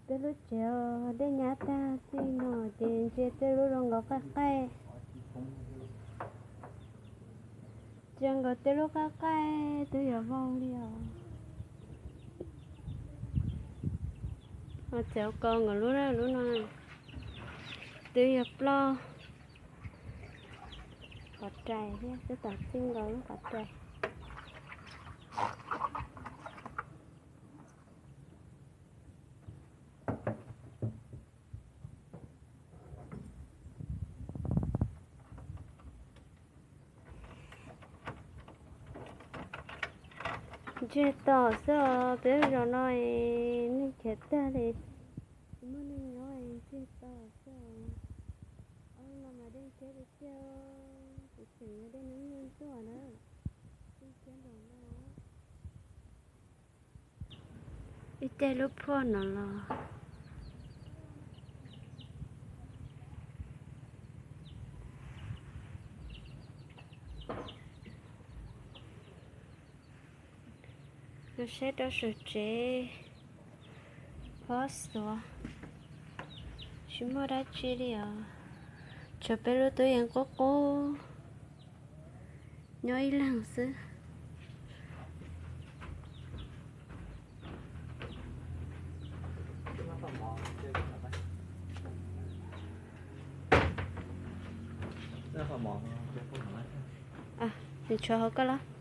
Peb lub tsev dej nyab tag txij no ces ntsia tej lub zoo nkaus qaij qaij. Ntsia nkaus tej lub qaij qaij twb yuav vau li os. Txawm ko nkaus lub, lub no twb yuav ploj. Qhov rais thiab twb tom txij nkaus lub qhov rais. Ntsiag to xwb os, peb zos no neeg khiav tag li, tsis muaj neeg nyob, ntsiag to xwb os. Ob lub no mas dej khiav tiag tiag, tseem yog dej hnub nyoog tuaj na, dej khiav npaum no. Ib caij lub phuaj no los Mus saib rau saum tsev, pob xuav, tsis muaj dab tsi li os. Tshuav peb lub tub yees qub qub nyob ib leeg xwb. Nws tshuav hauv koj los?